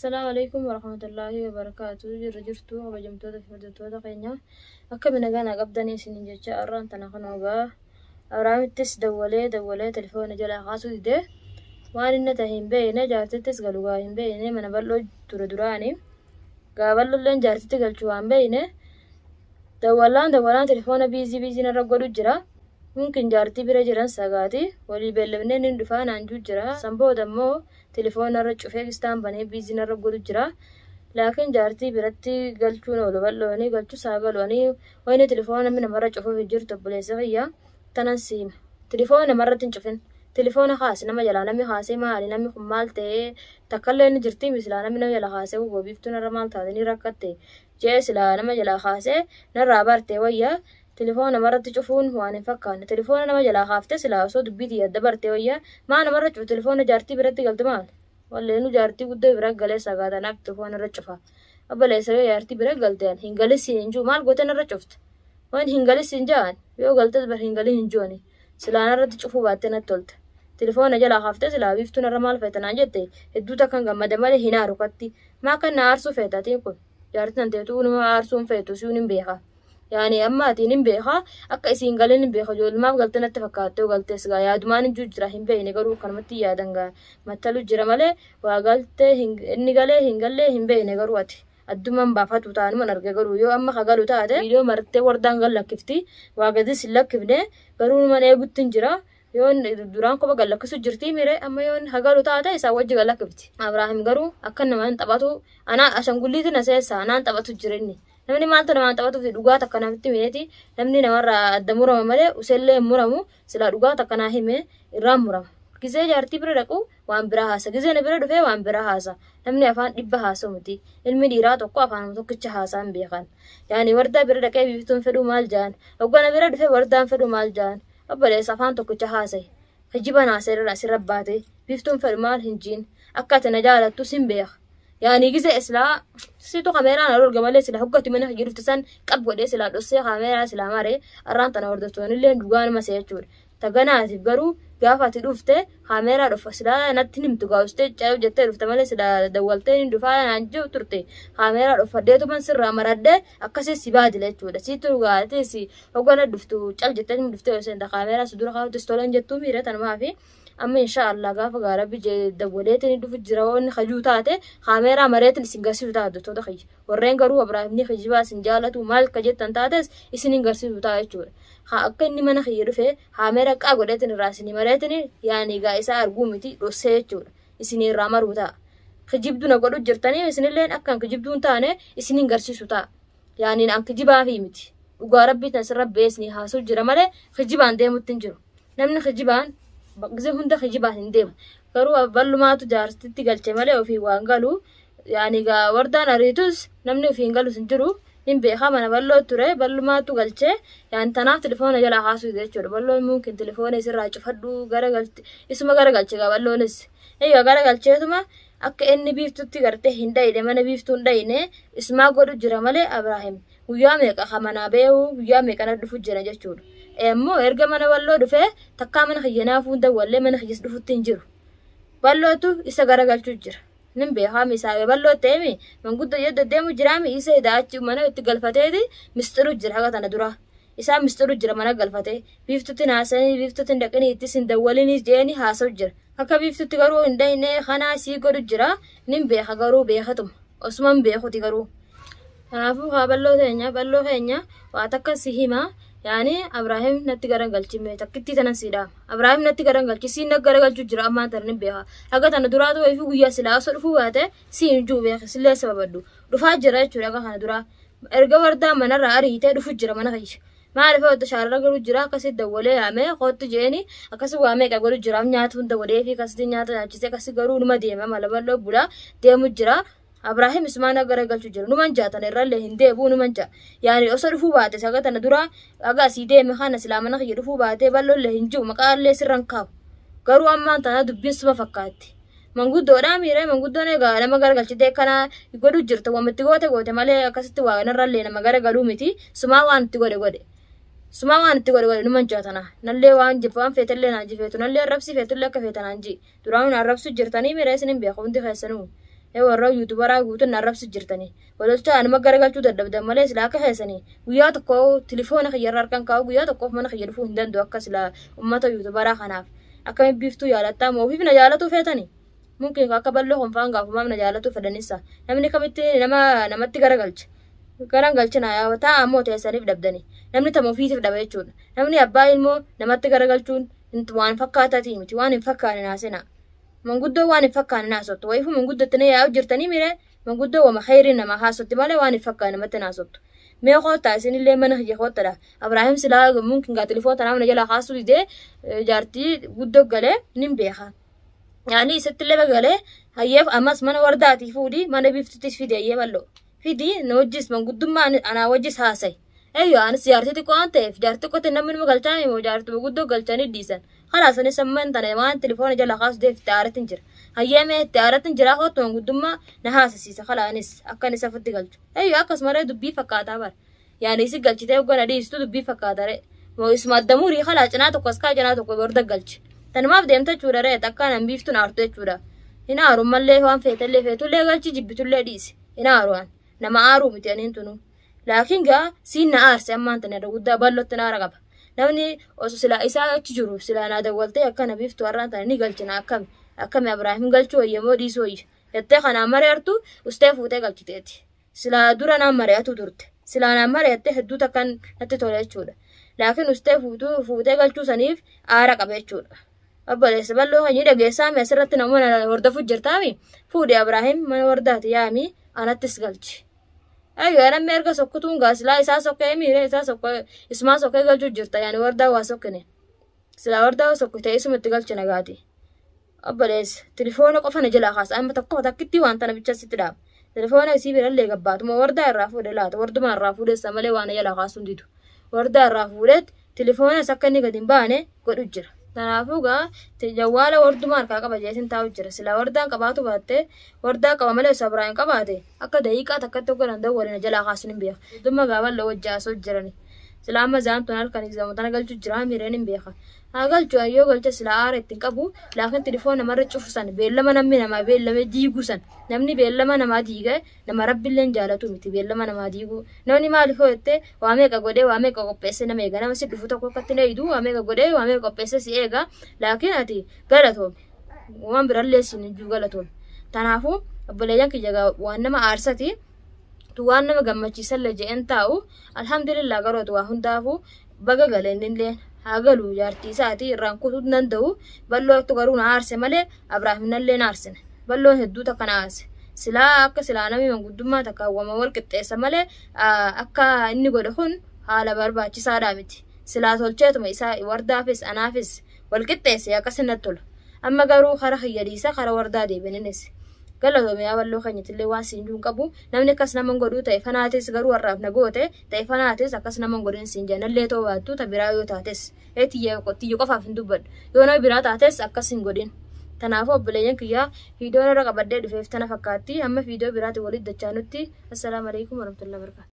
Assalaamu alaikum warahmatullaahi wabarakaatu. Jirra jirtu kabajamtoota fi hordoftoota keenya. Akkami nagaa naa qabdanii isiniin jecha har'aan tana kan ogaa. Abrahaamittis dawwalee dawwalee telefoona jalaa kaasuu dide. Waan inni ta'e hin beekne jaartittis galu gaa hin beekne mana bal'oo ture duraani. Gaa bal'oolleen jaartitti galchuu waan beekne. Dawwalaan dawwalaan telefoona biizii biizii narra godhu jira. Mumkin jaartii bira jiran sagaati. Walii beellamnee nin dhufaa naan juu jira. San booda immoo telefoona irra cufee kistaan banee biizii narra godhu jira. Laakiin jaartii biratti galchuun oolu bal'ooni galchuu saagaluani wayni telefoona namni namarra cufuuf hin jirtu obboleessa kiyya tanan siima. Telefoona namarratti hin cufin. Telefoona kaase nama jalaa namni kaasee maali namni kun maal ta'ee takkallee ni jirti misilaa namni nama jala kaasee gobiiftuu narra maal taate ni rakkatte jee silaa nama jalaa kaasee narraa barte wayya. Telefoona namarratti cufuun waan hin fakkaanne. Telefoona nama jalaa kaaftee silaa osoo dubbii tiyya adda barte wayya. Maa namarra cufu telefoona jaartii biratti galtu maal? Walleenu jaartii guddoo bira galee sagaatanaaf telefoona irra cufa. Obboleessa yoo jaartii bira galteen hin galisiin hin jiru maal gootee narra cufte? Waan hin galisiin ja'an yoo galtes bar hin galin hin jiru. Silaa narratti cufuu baattee natti tolte. Telefoona jalaa kaaftee silaa biiftuu narra maal feeta naan jette hedduu takkan gammada malee hin aaru katti. Maa kan na aarsuu feeta atiin kun? Jaartiin tanteetuu nama aarsuu hin feetu si'uun hin beeka. Yaani amma atiin hin beeka akka isiin galin hin beeka ijoollumaaf galte natti fakkaatte yoo galtees gaa yaadumaan hin jiru jira hin beekne garuu kanumatti yaadan gaa mattalu jira malee waa galtee inni galee hin gallee hin beekne garuu ati addumaan baafatu taanuman arge garuu yoo amma ka galu taate viidiyoo martee wardaan gal lakkifti waa gadis hin lakkifne garuu numan eegutti hin jira. Yoo duraan kopha gad lakkisu jirtii mire amma yoo hagalu taate isaa wajji gad lakkifti. Abrahaam garuu akka nama hin taphatu anaa ashangulliitu na seessa anaan taphatu jira inni. Namni maaltu namaan taphatuuf dhugaa takka namatti himeeti namni namarraa adda murama malee usellee hin muramu silaa dhugaa takka naa hime irraan murama. Gizee jaartii bira dhaqu waan biraa haasa. Gizee na bira dhufee waan biraa haasa. Namni afaan dhibba haasa'u miti. Ilmi dhiiraa tokko afaan tokkicha haasaa hin beekan. Yaani wardaa bira dhaqee biiftuun fedhuu maal jaan. Hoggaa na bira dhufee wardaan fedhuu maal jaan. Obboleessa afaan tokkicha haasa'i. Kijiba naasirra asirra baate biiftuun fedhu maal hin jiin. Akka ati na jaalattu sin beeka. Yaani gizee islaa situ kameeraa na dorga malee sila hoggati mana kiyya dhufte san qab godhee silaa dhossee kameeraa silaa maree arraan tana hordoftoonillee dhugaa nama se'a jechuudha. Taganaatiif garuu gaafa ati dhufte kaameeraa dhufa silaa natti himtu gaa'ustee caluu jettee dhufte malee silaa dawwaltee hin dhufaa naan jiru turte kaameeraa dhufadheetuman sirraa maradhee akkasii si baadila jechuudha. Siitu dhugaatis hoggana dhuftu cal jettee dhuftee osoo hin kaameeraa si dura kaa'utis tolan jettuu miira tanumaa fi amma insha Allah gaafa gaara bije dawwaleetiin dhufu jira wanni hajuu taate kaameeraa mareetiin isin garsiisu ta'a hordoftoota kiyya. Warreen garuu Abrahaamni kijibaa isin jaalatu maal ka jettan taates isin hin garsiisu ta'a jechuudha. Haa akka inni mana kiyya dhufe kaameeraa qaa godheetiin irraa isin mareetiin yaani gaa isaa arguu miti dhossee jechuudha. Isin irraa maruu ta'a. Kijibduu na godhu jirtanii isinilleen akka kijibduu hin taane isin hin garsiisu ta'a. Yaani an kijibaa fi miti. Dhugaa rabbii tan sirra beesni haasuu jira malee kijibaan deemutti hin jiru. Namni kijibaan gisee hunda kijibaan hin deemu. Garuu bal'umaatu jaartitti galche malee ofii waan galu. Yaani gaa wardaan ariitus namni ofii hin galus hin jiru. Hin beekaa mana bal'oo ture bal'umaatu galche yaani tanaaf telefoona jalaa kaasuu jechuudha. Bal'oon mumkin telefoona isirraa cufadhu gara galche isuma gara galche gaa bal'oonis. Egaa gara galcheetuma akka inni biiftutti gartee hin dhayine mana biiftuu hin dhayine isumaa godhu jira malee Abrahaam guyyaa meeqa ka manaa beeku guyyaa meeqa na dhufu jira jechuudha. Ammoo erga mana bal'oo dhufee takkaa mana kiyya naafuu hin dawwallee mana kiyyas dhufutti hin jiru. Bal'ootu isa garagalchuu jira. Nin beekaa misaa'ee bal'oo ta'eemi manguddoo jedhu deemu jiraami isa hidaachi mana itti galfateeti mistiru jira haga tana dura. Isaa mistiru jira mana galfatee biiftutti naasanii biiftutti hin dhaqanii ittis hin dawwalinis jeeni haasa'u jira. Akka biiftutti garuu hin dhayne kanaa sii godhu jira. Nin beeka garuu beekatuma. Osuma hin beekuti garuu. Kanaafuu haa bal'oo teenya bal'oo keenya waa takka si hima. Yaani Abrahaam natti garagalchime takkittii tanan si dhaama. Abrahaam natti garagalchi siin na garagalchuu jira ammaan tana nin beeka. Haga tana duraatu wayifuu guyyaa silaa osoo dhufuu baate si hin jiru beeka sillee sababadhu. Dhufaa jira jechuudha haga kana duraa. Erga wardaa manarraa ariitee dhufu jira mana kiyya. Maaliif wanta shaarra garuu jira akkasitti dawwalee yaamee kootu jeeni akkasi waa meeqa godhu jira nyaata hunda godhee fi akkasitti nyaata nyaachisee akkasi garuu numa deema mala bal'oo bula deemu jira. Abrahaam isumaan garagalchuu jira. Numan jaatan irrallee hin deebi'u numan jaa. Yaani osoo dhufuu baate saga tana dura haga asii deeme kana silaa mana kiyya dhufuu baate bal'oollee hin jiru maqaallee sirran kaa'u. Garuu ammaan tana dubbiin suma fakkaatti. Manguddoodhaa miiree manguddoon egaa nama garagalchitee kana godhu jirta wamitti goote goote malee akkasitti waa narrallee nama garagaluu miti sumaa waan itti godhe godhe. Sumaa waan itti godhe godhe numan jaatana. Nallee waan jibba waan feetallee naan jifeetu nallee arrabsi feetullee akka feeta naan ji. Duraan arrabsu jirtanii miiree isin hin beeku hundi keessanuu. Warra yuutubaraa guutuun na arrabsu jirtanii. Walolcha anuma garagalchuu dadhabdan malee silaa akka keessanii guyyaa tokko tilifoona kiyyarra harkaan kaa'u guyyaa tokkoof mana kiyya dhufuu hin danda'u akka silaa uummata yuutubaraa kanaaf. Akkamiin biiftuu jaalattaa moo ofiif na jaalatuu feetanii? Mumkin akka bal'oo konfaan gaafumaaf na jaalatuu fedhanissa. Namni kamitti nama namatti garagalcha. Garan galchina yaa ta'a ammoo teessaniif dhabdani. Namni tama ofiitiif dhaba jechuudha. Namni abbaa ilmoo namatti garagalchuun waan fakkaatatii miti waan hin fakkaane naasina. Manguddoo waan hin fakkaane naasottu. Wayifu manguddootti na yaa'u jirtanii mire manguddoo wama khayrii nama haasottu malee waan hin fakkaane namatti naasottu. Mee koottaa isinillee mana kiyya koottadha. Abrahaam silaa mumkin gaa telefoon tanaaf na jalaa kaasuu didee jaartii guddoo galee nin beeka. Yaani isattillee bagalee hayyeef ammas mana wardaatii fuudhii mana biiftuuttis fide hayyee bal'oo. Fidi na wajjis manguddummaa anaa wajjis haasa'i. Eeyyo anis jaartii xiqqoo waan ta'eef jaartii xiqqootti namni nama galchaa himu jaartii guddoo galchanii dhiisan. Kalaas anis amman tana waan telefoona jala kaasu deef itti aaratin jira. Hayyee mee itti aaratin jira kootu manguddummaa na haasisiisa kalaanis akkan isa ofitti galchu. Eeyyo akkasumarree dubbii fakkaataa bara. Yaani isi galchitee hoggana dhiistu dubbii fakkaata ree. Moo isuma addamuurii kalaa cinaa tokko as kaa cinaa tokko borda galchi. Tanumaaf deemta jechuudha ree takka nan biiftuun aartu jechuudha. Hin aaru mallee waan feetallee feetullee galchi jibbitullee dhiisi. Hin aaru waan. Nama aaruu miti aniin tunu. Laakiin gaa siin na aarse ammaan tana irra guddaa bal'ootti na aara qaba. Namni osoo silaa isaa achi jiru silaa naa dawwaltee akkana biiftuu har'aan tana ni galchina akkami akkami Abrahaam galchuu wayya moo dhiisuu wayya jettee kanaan mari'attu ustee fuutee galchiteeti. Silaa dura naan mari'atu turte. Silaa naan mari'attee hedduu takkan natti tola jechuudha. Laakiin ustee fuutee galchuu saniif aara qaba jechuudha. Obboleessa bal'oo kan dhageessaa mi asirratti nama hordofu jirtaami fuudhi Abrahaam mana wardaati yaami anattis galchi. Ayyo namni erga sokkutuun gaa silaa isaa sokkee miire isaa sokkee isumaa sokkee galchuu jirta yaani wardaa waa sokkine. Silaa wardaa waa sokkite isumatti galchi nagaati. Obboleessa tilifoona qofa na jalaa kaasa amma tokko takkitti waan tana bicha sitti dhaaba. Tilifoona isii birallee gabbaatuma wardaa irraa fuudhe laata warduma irraa fuudheessa malee waan na jalaa kaasuu hin didu. Wardaa irraa fuudheet tilifoonas akka inni gadi hin baane godhu jira. Kanaafuu gaa jawwaala warduma harkaa qaba jeesin taa'u jira. Silaa wardaan qabaatu baatte wardaa qaba malee osoo biraa hin qabaate akka daqiiqaa takkatti hogganan dawwale na jalaa kaasuun hin beeka. Dhuma gaa bal'oo wajji haasoo jirani. Silaa amma zaamtuun halkan zamu tana galchuu jira miireen hin beeka. Haa galchuu ayyoo galcha silaa aara ittiin qabu laakiin tilifoon namarra cufu san beellama namni namaa beellame diiguu san namni beellama namaa diige nama rabbilleen jaalatu miti beellama namaa diiguu namni maaliif hoo jettee waa meeqa godhee waa meeqa qopheesse nama eega nama si dhufu tokko akkatti na eegdu waa meeqa godhee waa meeqa qopheesse si eega laakiin ati galatoome waan birallee siin ijjuu galatoome. Kanaafuu obboleeyyan kiyya waan nama aarsati tu waan nama gammachiisallee je'een taa'u alhamdulillah garootu waa hundaafuu baga galeenillee haa galu jaartii isaatii irraan kutuu hin danda'u bal'ootu garuu na aarse malee Abrahaamnallee na aarsine bal'oon hedduu takka na aarse silaa akka silaa namni manguddummaa takka wama wal qixxeessa malee akka inni godhe kun haala barbaachisaadhaa miti silaa tolcheetuma isaa wardaafis anaafis wal qixxeesse akkas natti tola amma garuu kara kiyya dhiisa kara wardaa deebininis galatoomi yaa bal'oo keenyatillee waan siin juun qabu namni akkas nama godhuu ta'e fanaatis garuu har'aaf na goote ta'e fanaatis akkas nama godhin siin jennallee ta'uu baattu ta biraa yoo taates tiyya qofaaf hin dubbadhu yoo nama biraa taates akkas hin godhin. Kanaafuu obboleeyyan kiyyaa viidiyoo irra qabadhee dhufeef tana fakkaatti amma viidiyoo biraatti walitti dachaanutti assalaamu alaikum warahmatullahi wabarakatuh.